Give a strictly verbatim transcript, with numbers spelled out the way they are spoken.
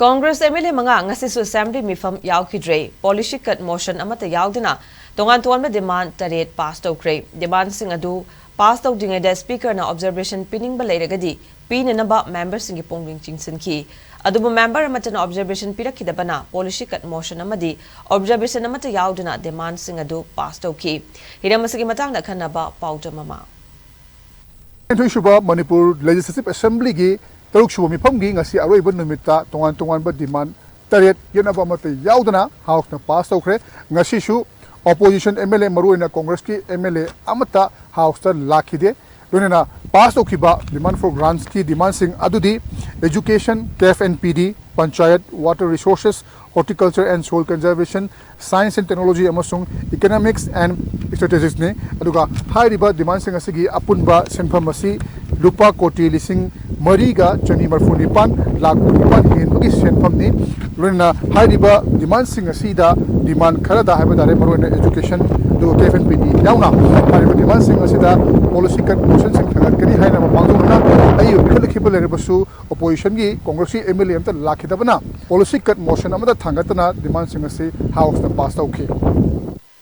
Congress M L A ꯃꯉꯥ ꯉꯁꯤꯁꯨ assembly ꯃꯤꯐꯝ ꯌꯥꯎꯈꯤꯗ꯭ꯔꯦ꯫ ꯄꯣꯂꯤꯁꯤ ꯀꯠ ꯃꯣꯁꯟ ꯑꯃꯠꯇ ꯌꯥꯎꯗꯅ ꯇꯣꯉꯥꯟ ꯇꯣꯉꯥꯟꯕ ꯗꯤꯃꯥꯟ ꯇꯔꯦꯠ ꯄꯥꯁ ꯇꯧꯈ꯭ꯔꯦ꯫ ꯗꯤꯃꯥꯟꯁꯤꯡ ꯑꯗꯨ ꯄꯥꯁ ꯇꯧꯗ꯭ꯔꯤꯉꯩꯗ ꯁ꯭ꯄꯤꯀꯔꯅ ꯑꯣꯕꯖꯔꯕꯦꯁꯟ ꯄꯤꯅꯤꯡꯕ ꯂꯩꯔꯒꯗꯤ ꯄꯤꯅꯅꯕ ꯃꯦꯝꯕꯔꯁꯤꯡꯒꯤ ꯄꯨꯛꯅꯤꯡ ꯆꯤꯡꯁꯤꯟꯈꯤ꯫ ꯑꯗꯨꯕꯨ ꯃꯦꯝꯕꯔ ꯑꯃꯠꯇꯅ ꯑꯣꯕꯖꯔꯕꯦꯁꯟ ꯄꯤꯔꯛꯈꯤꯗꯕꯅ ꯄꯣꯂꯤꯁꯤ ꯀꯠ ꯃꯣꯁꯟ ꯑꯃꯗꯤ ꯑꯣꯕꯖꯔꯕꯦꯁꯟ ꯑꯃꯠꯇ ꯌꯥꯎꯗꯅ ꯗꯤꯃꯥꯟꯁꯤꯡ ꯑꯗꯨ ꯄꯥꯁ ꯇꯧꯈꯤ꯫ ꯍꯤꯔꯝ ꯑꯁꯤꯒꯤ ꯃꯇꯥꯡꯗ ꯑꯈꯟꯅꯕ ꯄꯥꯎꯗꯝ ꯑꯃ꯫ ꯅꯤꯊꯣꯏꯁꯨꯕ ꯃꯅꯤꯄꯨꯔ ꯂꯦꯖꯤꯁꯂꯦꯇꯤꯚ ꯑꯦꯁꯦꯝꯕ꯭ꯂꯤꯒꯤ ꯇꯔꯨꯛꯁꯨꯕ ꯃꯤꯐꯝꯒꯤ ꯉꯁꯤ ꯑꯔꯣꯏꯕ ꯅꯨꯃꯤꯠꯇ ꯇꯣꯉꯥꯟ ꯇꯣꯉꯥꯟꯕ ꯗꯤꯃꯥꯟ ꯇꯔꯦꯠ ꯌꯦꯠꯅꯕ ꯑꯃꯠꯇ ꯌꯥꯎꯗꯅ ꯍꯥꯎꯁꯅ ꯄꯥꯁ ꯇꯧꯈ꯭ꯔꯦ꯫ ꯉꯁꯤꯁꯨ ꯑꯣꯄꯣꯖꯤꯁꯟ ꯑꯦꯝ ꯑꯦꯜ ꯑꯦ, ꯃꯔꯨꯑꯣꯏꯅ ꯀꯣꯡꯒ꯭ꯔꯦꯁꯀꯤ ꯑꯦꯝ ꯑꯦꯜ ꯑꯦ ꯑꯃꯠꯇ ꯍꯥꯎꯁꯇ ꯂꯥꯛꯈꯤꯗꯦ꯫ ꯂꯣꯏꯅꯅ ꯄꯥꯁ ꯇꯧꯈꯤꯕ ꯗꯤꯃꯥꯟ ꯐꯣꯔ ꯒ꯭ꯔꯥꯟꯁꯀꯤ ꯗꯤꯃꯥꯟꯁꯤꯡ ꯑꯗꯨꯗꯤ education, cafe N P D, panchayat, water resources, horticulture and soil conservation, science and technology ꯑꯃꯁꯨꯡ economics and statistics ꯅꯤ꯫ ꯑꯗꯨꯒ ꯍꯥꯏꯔꯤꯕ ꯗꯤꯃꯥꯟꯁꯤꯡ ꯑꯁꯤꯒꯤ ꯑꯄꯨꯟꯕ ꯁꯦꯟꯐꯝ ꯑꯁꯤ ꯂꯨꯄꯥ ꯀꯣꯇꯤ ꯂꯤꯁꯤꯡ ꯃꯔꯤꯒ ꯆꯅꯤ ꯃꯔꯤꯐꯨ ꯅꯤꯄꯥꯟ ꯂꯥꯈ ꯅꯤꯄꯥꯟ ꯍꯦꯟꯕꯒꯤ ꯁꯦꯟꯐꯝꯅꯤ꯫ ꯂꯣꯏꯅꯅ ꯍꯥꯏꯔꯤꯕ ꯗꯤꯃꯥꯟꯁꯤꯡ ꯑꯁꯤꯗ ꯗꯤꯃꯥꯟ ꯈꯔꯗ ꯍꯥꯏꯕ ꯇꯥꯔꯦ, ꯃꯔꯨꯑꯣꯏꯅ education ꯑꯗꯨꯒ ꯀꯦꯐ ꯑꯦꯟ ꯄꯤ ꯗꯤ ꯌꯥꯎꯅ ꯍꯥꯏꯔꯤꯕ ꯗꯤꯃꯥꯟꯁꯤꯡ ꯑꯁꯤꯗ ꯄꯣꯂꯤꯁꯤ ꯀꯠ ꯃꯣꯁꯟꯁꯤꯡ ꯊꯥꯡꯒꯠꯀꯅꯤ ꯍꯥꯏꯅ ꯃꯥꯡꯖꯧꯅꯅ ꯑꯏꯕ ꯄꯤꯈꯠꯂꯛꯈꯤꯕ ꯂꯩꯔꯕꯁꯨ ꯑꯣꯄꯣꯖꯤꯁꯟꯒꯤ ꯀꯣꯡꯒ꯭ꯔꯦꯁꯀꯤ ꯑꯦꯝ ꯑꯦꯜ ꯑꯦ ꯑꯃꯠꯇ ꯂꯥꯛꯈꯤꯗꯕꯅ ꯄꯣꯂꯤꯁꯤ ꯀꯠ ꯃꯣꯁꯟ ꯑꯃꯠꯇ ꯊꯥꯡꯒꯠꯇꯅ ꯗꯤꯃꯥꯟꯁꯤꯡ ꯑꯁꯤ ꯍꯥꯎꯁꯇ ꯄꯥꯁ ꯇꯧꯈꯤ꯫